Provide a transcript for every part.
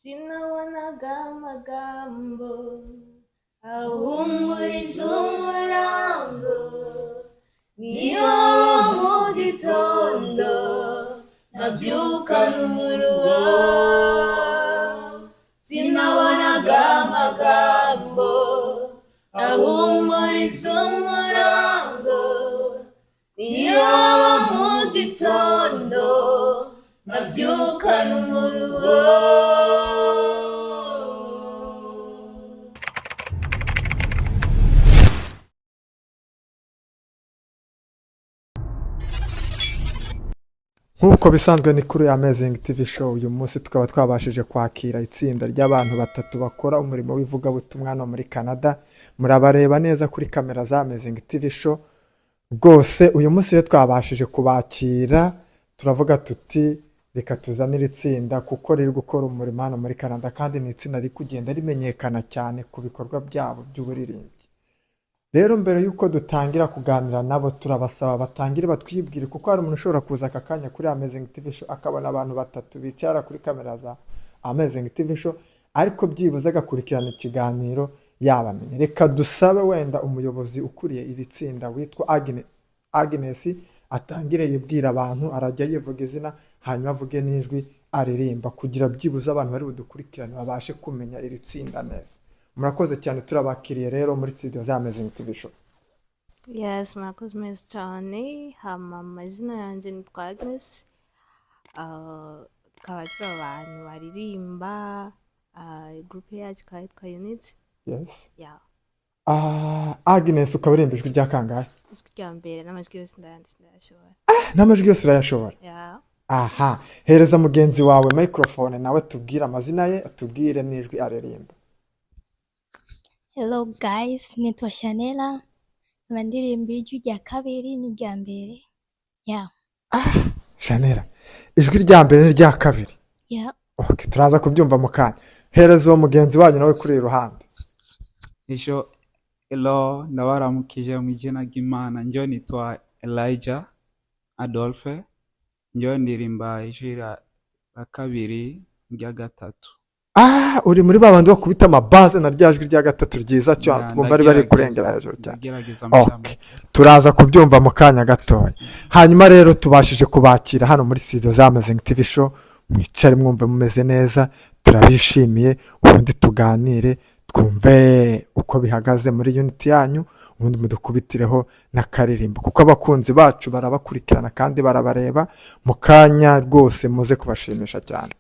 Sinabonaga amagambo ahumuriza umurambo, niyo mu gitondo nabyukana umuruho. Sinabonaga amagambo ahumuriza umurambo, niyo mu gitondo nabyukana umuruho. Nk'uko bisanzwe ni kuri Amazing TV Show. Uyu munsi tukaba twabashije kwakira itsinda ry'abantu batatu bakora umurimo w'ivugabutumwa hano muri Canada. Murabareba neza kuri kamera za Amazing TV Show. Rwose uyu munsi rero twabashije kubakira, turavuga tuti reka tuzanire itsinda kuko riri gukora umurimo hano muri Canada, kandi ni itsinda riri kugenda rimenyekana cyane ku bikorwa byabo by'uburirimbyi. Rero mbere y'uko dutangira kuganira nabo, turabasaba batangire batwibwire, kuko hari umuntu ushobora kuza aka kanya kuri Amazing TV Show akabona abantu batatu bicara kuri kamera za Amazing TV Show, ariko byibuze agakurikirana ikiganiro yabamenye. Reka dusabe wenda umuyobozi ukuriye iri tsinda witwa Agnes atangire yibwira abantu, arajya yivuga izina hanyuma avuge n'ijwi aririmba, kugira byibuze abantu bari budukurikirane babashe kumenya iri tsinda neza. Murakoze cyane, turabakiriye rero muri studio za Amazing TV Show. Yes, murakoze meza cyane. Hama amazina yanjye nitwa Agnes. Tukaba turi abantu baririmba, groupe yacu ikaba yitwa Unit. Yes. Yeah. Agnes, ukaba uririmba ijwi rya kangahe? Ijwi rya mbere, n'amajwi yose ndayashobora. N'amajwi yose urayashobora? Yeah. Aha, hereza mugenzi wawe microphone nawe tubwire amazina ye, atubwire n'ijwi aririmba. Hello guys, nitwa Shanela, nkaba ndirimba ijwi rya kabiri n'irya mbere. Yeah. Shanela, ijwi rya mbere n'irya kabiri. Yeah. Okay, turaza kubyumva mu kanya. Hereza uwo mugenzi wanyu nawe kuri iruhande. Ejo elo, ndabaramukije mu izina ry'Imana. Njyewe nitwa Elijah Adolphe, njyewe ndirimba ijwi rya kabiri n'irya gatatu. Uri muri ba bandi bakubita amabaze na rya jwi rya gatatu ryiza cyane, twumva ari bari kurengera hejuru cyane. Ndagerageza. Okay. Turaza kubyumva mu kanya gatoya. Hanyuma rero tubashije kubakira hano muri studio za Amazing TV Show, mwicare mwumve mumeze neza, turabishimiye, ubundi tuganire twumve uko bihagaze muri unit yanyu, ubundi mudukubitireho n'akaririmbo, kuko abakunzi bacu barabakurikirana kandi barabareba. Mu kanya rwose muze kubashimisha cyane.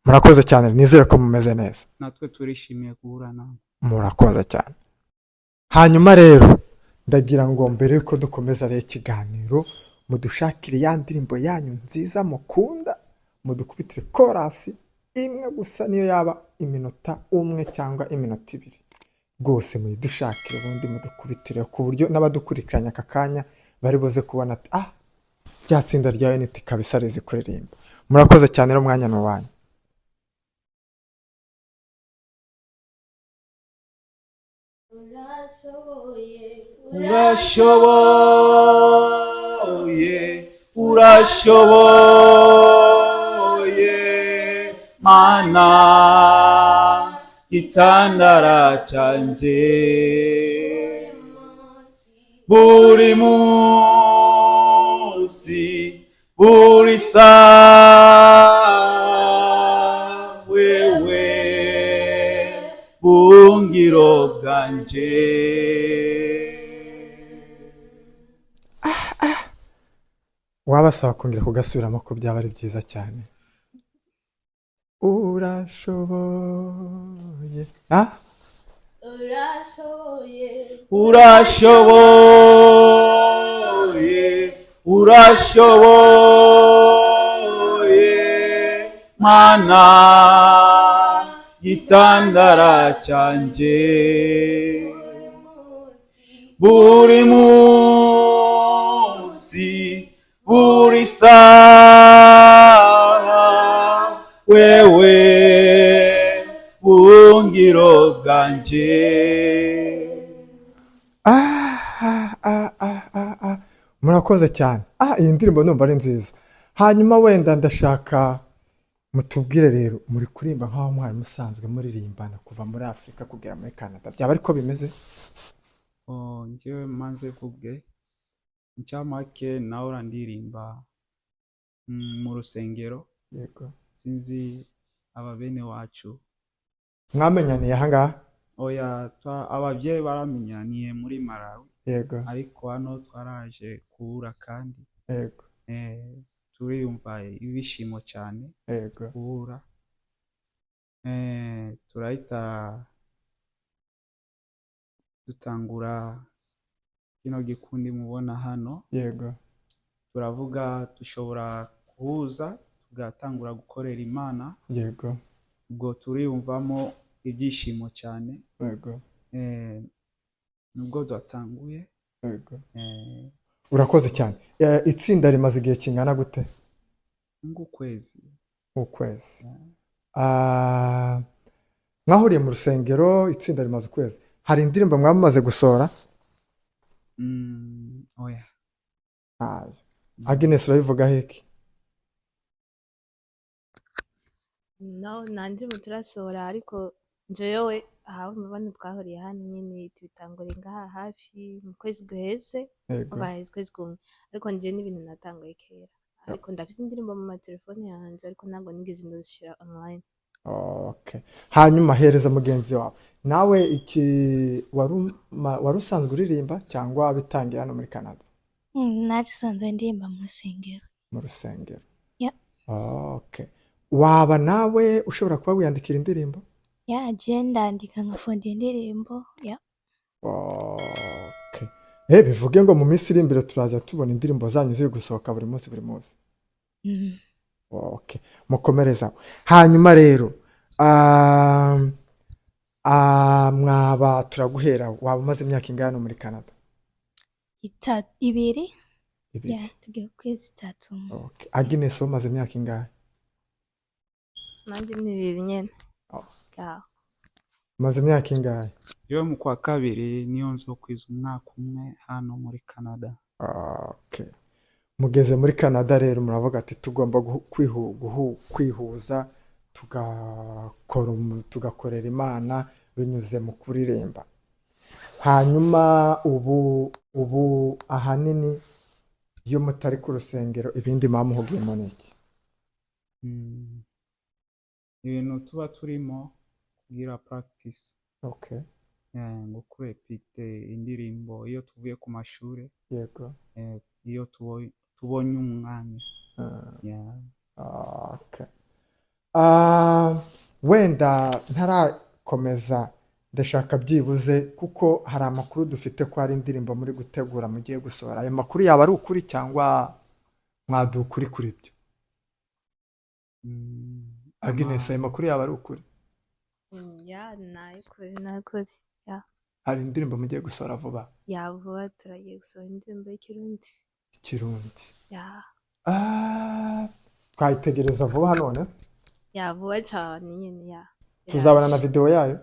Murakoze cyane, nizere ko mumeze neza. Natwe turishimiye guhura nawe. Murakoze cyane. Hanyuma rero ndagira ngo mbere yuko dukomeza rero ikiganiro, mudushakire ya ndirimbo yanyu nziza mukunda, mudukubitire korasi imwe gusa, niyo yaba iminota umwe cyangwa iminota ibiri, rwose muyidushakire ubundi mudukubitire, ku buryo n'abadukurikiranye aka kanya bari buze kubona ati ah, rya tsinda rya Unity kabisa rizi kuririmba. Murakoze cyane rero, umwanya ni uwanyu. Urashoboye, Urashoboye, urashoboye, Mana gitandara cyanjye, buri munsi, buri saha, wewe bungiro bwanjye. Wabasaba kongera kugasubiramo ko byaba ari byiza cyane. Urashoboye. Urashoboye, Urashoboye, urashoboye, Mana gitandara cyanjye, buri munsi, buri saha, wewe bungiro bwanjye. Murakoze cyane. Iyi ndirimbo numva ari nziza. Hanyuma wenda ndashaka Mutubwire rero, muri kuririmba nk'aho mwari musanzwe muririmbana kuva muri Afurika kugera muri Canada, byaba ariko bimeze? Oh, njyewe manze vuge ncamake, nawe ndirimba mu rusengero. Yego. Sinzi aba bene wacu. Mwamenyaniye ahangaha? Oya, ababyeyi baramenyaniye muri Malawi. Yego. Ariko hano twaraje kubura kandi Yego. Turiyumva ibishimo cyane. Yego. Guhura, turahita dutangura kino gikundi mubona hano. Yego. Turavuga dushobora guhuza tugatangura gukorera Imana. Yego. Ubwo turiyumvamo ibyishimo cyane. Yego. Nubwo twatanguye. Yego. Urakoze cyane. Itsinda rimaze igihe kingana gute? Nk'ukwezi. Ukwezi. Mwahuriye mu rusengero, itsinda rimaze ukwezi, hari indirimbo mwaba mumaze gusohora? Oya. Ntayo. Agnes, urabivugaho iki? No, nta ndirimbo turasohora, ariko njyewe aha bano twahuriye hano nyine tubitanguriye ngaha hafi mu kwezi guheze. Yego. Baheze ukwezi kumwe, ariko njyewe n'ibintu natanguye kera, ariko ndafite indirimbo mu matelefone yanjye, ariko ntabwo nigeze ndazishyira online. Okay. Hanyuma hereza mugenzi wawe nawe. Iki wari usanzwe uririmba cyangwa bitangira hano muri Canada? Narisanzwe ndirimba mu rusengero. Mu rusengero? Yeah. Okay. Waba nawe ushobora kuba wiyandikira indirimbo? Yeah, je ndandika nkafunda indirimbo, yeah. Okay. Bivuge ngo mu minsi iri imbere turaza tubona indirimbo zanyu ziri gusohoka buri munsi buri munsi. Okay. Mukomereza. Hanyuma rero mwaba turaguhera, waba umaze imyaka ingana hano muri Canada? 2. 2. Yeah, tugiye ku kwezi 3. Okay. Agnes, wowe umaze imyaka ingahe? Nanjye ni 2 nyine. Oh. Yeah. Umaze imyaka ingahe? Yo mu kwa kabiri niyo nzokwiza umwaka umwe hano muri Canada. Okay. Mugeze muri Canada rero muravuga ati tugomba kwihuza tugakorera Imana binyuze mu kuririmba. Hanyuma ubu ahanini iyo mutari ku rusengero ibindi mwamuhugiyemo ni iki? Ibintu tuba turimo kugira practice. Okay. Ngo kurepite indirimbo iyo tuvuye ku mashuri. Yego. Iyo tubonye umwanya. Yeah. Okay. Wenda ntarakomeza ndashaka byibuze kuko hari amakuru dufite ko hari indirimbo muri gutegura mugiye gusohora. Ayo makuru yaba ari ukuri cyangwa mwaduha ukuri kuri ibyo? Agnes, ayo makuru yaba ari ukuri? Yeah, nayukuri. Yeah. Hari indirimbo mugiye gusohora vuba? Yeah, vuba turagiye gusohora indirimbo y'Ikirundi. Ikirundi. Yeah. Twayitegereza vuba none? Yeah, vuba cyane nyine, yeah. Tuzabona na video yayo?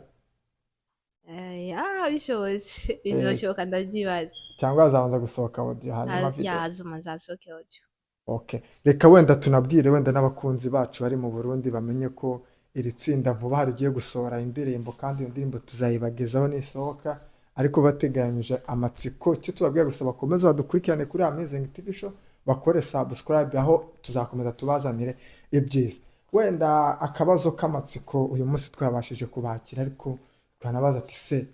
Yeah, bishobotse. Bizoshoboka ndabyibaza. Cyangwa hazabanza gusohoka audio hanyuma video? Yeah, hazuma zasohoke audio. Okay. Reka wenda tunabwire wenda n'abakunzi bacu bari mu Burundi bamenye ko iri tsinda vuba rigiye gusohora indirimbo, kandi iyo ndirimbo tuzayibagezaho nisohoka, ariko bateganyije amatsiko. Icyo tubabwira gusa, bakomeze badukurikirane kuri Amazing TV Show, bakore subscribe, aho tuzakomeza tubazanire ibyiza. Wenda akabazo k'amatsiko uyu munsi twabashije kubakira, ariko twanabaza ati se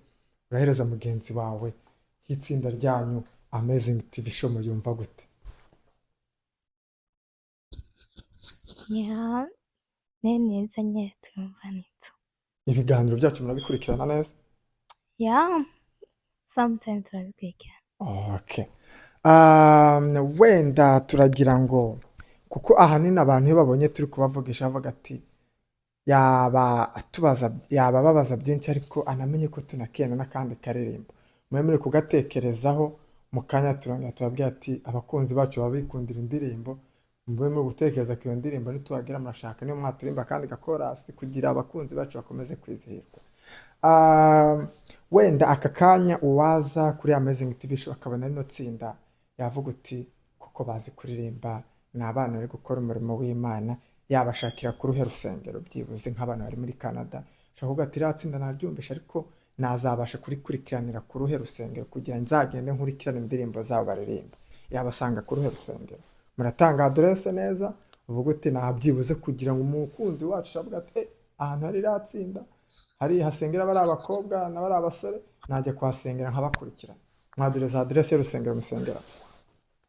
urahereza mugenzi wawe nk'itsinda ryanyu Amazing TV Show muyumva gute? Yeah, neza nyine tuyumva neza. Ibiganiro byacu murabikurikirana neza? Yeah, sometimes turabikurikirana. Okay. Wenda turagira ngo kuko ahanini abantu iyo babonye turi kubavugisha bavuga ati yaba atubaza, yaba ababaza byinshi, ariko anamenye ko tunakenda n'akandi karirimbo. Mube muri kugatekerezaho mu kanya turongera tubabwira ati abakunzi bacu baba bikundira indirimbo, mube muri gutekereza ku iyo ndirimbo nitubagira murashaka niyo mwaturimba kandi gakorasi kugira abakunzi bacu bakomeze kwizihirwa. Wenda aka kanya uwaza kuri Amazing TV Show akabona rino tsinda yavuga uti kuko bazi kuririmba, ni abana bari gukora umurimo w'Imana, Yabashakira ku ruhe rusengero byibuze nk'abantu bari muri Canada? Ushobora kuvuga ati iriya tsinda naryumvishe, ariko nazabasha kurikurikiranira ku ruhe rusengero kugira ngo nzagende nkurikirane indirimbo zabo baririmba? Yabasanga ku ruhe rusengero? Muratanga aderese neza, uvuga uti nta byibuze kugira ngo umukunzi wacu avuga ati "Eh, ahantu hari iriya tsinda, hari hasengera bari abakobwa n'abari abasore, najya kuhasengera nkabakurikirana." Mwadureza aderese y'urusengero musengera?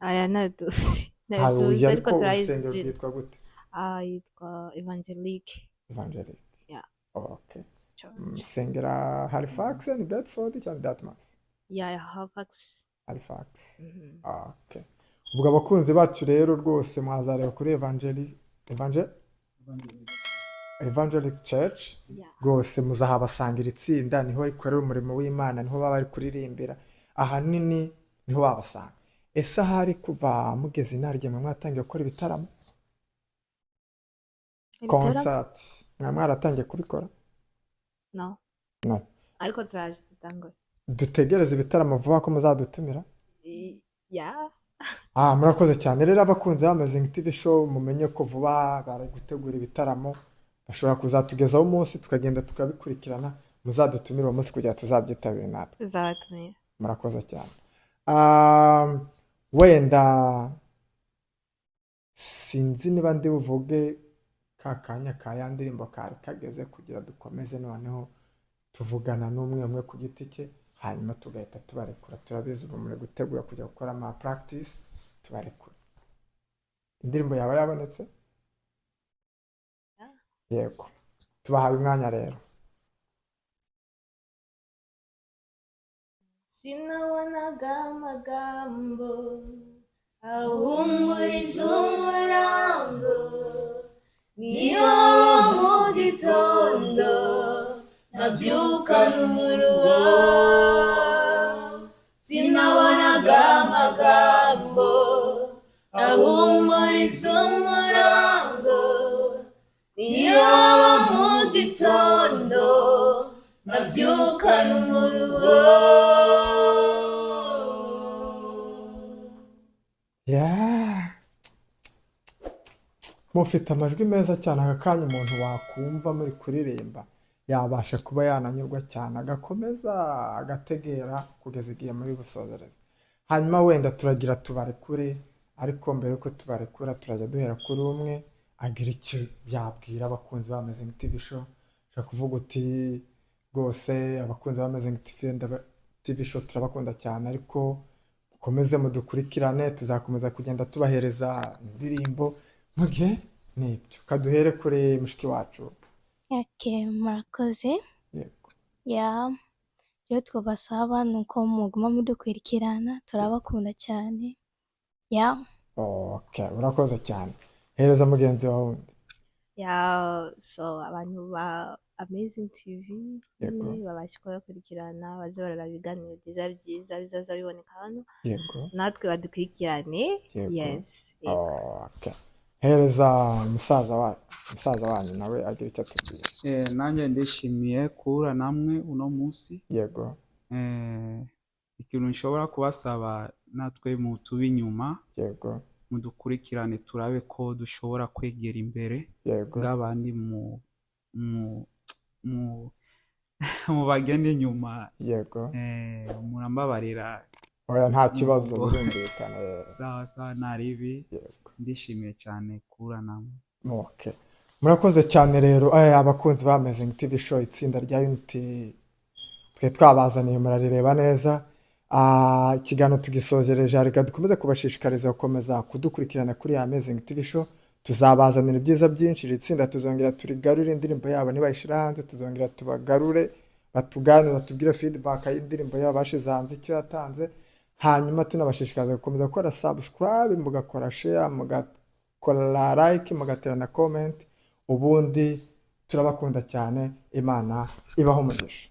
Aya ntayo tuzi, ntayo Ntayo tuzi, uzi, ariko ariko turayizi. urusengero rwitwa gute? Ah, yitwa Evangelique. Evangelique. Yeah. Okay. Church. Musengera Halifax, ni Bedford cyangwa Dartmouth? Yeah, Halifax. Halifax. Mhm. Okay. Ubwo abakunzi bacu rero rwose mwazareba kuri Evangelic Church. Yeah. Rwose muzahabasanga iri tsinda, niho rikorera umurimo w'Imana, niho baba bari kuririmbira, ahanini niho babasanga. Ese ahari kuva mugeze inarijye mwe mwatangiye gukora ibitaramo? Ibitaramo? Concert mwa mwaratangiye kubikora? No. No. Ariko turaje dutangure. Dutegereze ibitaramo vuba ko muzadutumira? Yeah. Ah, murakoze cyane rero abakunzi ba Amazing TV Show, mumenye ko vuba bari gutegura ibitaramo, bashobora kuzatugezaho umunsi tukagenda tukabikurikirana. Muzadutumire uwo munsi kugira tuzabyitabire natwe. Tuzabatumira. Murakoze cyane. Wenda sinzi niba ndi buvuge ka kanya ka ya ndirimbo kari kageze kugira dukomeze, noneho tuvugana n'umwe umwe ku giti cye, hanyuma tugahita tubarekura. Turabizi ubu muri gutegura kujya gukora ama practice, tubarekura. Indirimbo yaba yabonetse? Yego, tubahaye umwanya rero. Sinabonaga amagambo ahumuriza umurambo, niyo mu gitondo nabyukana umuruho. Sinabonaga amagambo ahumuriza umurambo, niyo mu gitondo nabyukana umuruho. Yeah. Mufite amajwi meza cyane. Aka kanya umuntu wakumva muri kuririmba yabasha kuba yananyurwa cyane, agakomeza agategera kugeza igihe muri busozereza. Hanyuma wenda turagira tubarekure, ariko mbere yuko tubarekura turajya duhera kuri umwe agira icyo yabwira abakunzi ba Amazing TV Show. Ushobora kuvuga uti rwose abakunzi ba Amazing TV Show turabakunda cyane, ariko mukomeze mudukurikirane, tuzakomeza kugenda tubahereza indirimbo mu gihe n'ibyo. Kaduhere kuri mushiki wacu. Okay, murakoze. Yego. Ya, ibyo twabasaba ni uko muguma mudukurikirana, turabakunda cyane. Ya. Okay, urakoze cyane. Hereza mugenzi wawe wundi. Yeah, so abantu ba Amazing TV Yego. nyine babasha kuba bakurikirana, baze bararaba ibiganiro byiza byiza bizaza biboneka hano. Yego. Natwe badukurikirane. Yego. Yes. Yego. Okay. Hereza musaza wanyu nawe agira icyo atubwira. Nanjye ndishimiye kuhura namwe uno munsi. Yego. Ikintu nshobora kubasaba, natwe mutube inyuma. Yego. Mudukurikirane turabe ko dushobora kwegera imbere. Yego. Ng'abandi mu bagende inyuma. Yego. Murambabarira. Oya, nta kibazo, birumvikana. Sawa sawa, naribi. Yego. Ndishimiye cyane kuhura namwe. Okay. Murakoze cyane rero, abakunzi ba Amazing TV Show, itsinda rya Unity twe twabazaniye, murarireba neza. Ikiganiro tugisozereje, reka dukomeze kubashishikariza gukomeza kudukurikirana kuri Amazing TV Show. Tuzabazanira ibyiza byinshi. Iri tsinda tuzongera turigarure, indirimbo yabo nibayishyira hanze tuzongera tubagarure, batugane, batubwire feedback y'indirimbo yabo bashize hanze, icyo yatanze. Hanyuma tunabashishikariza gukomeza gukora subscribe, mugakora share, mugakora like, mugatera na comment. Ubundi turabakunda cyane, Imana ibahe umugisha.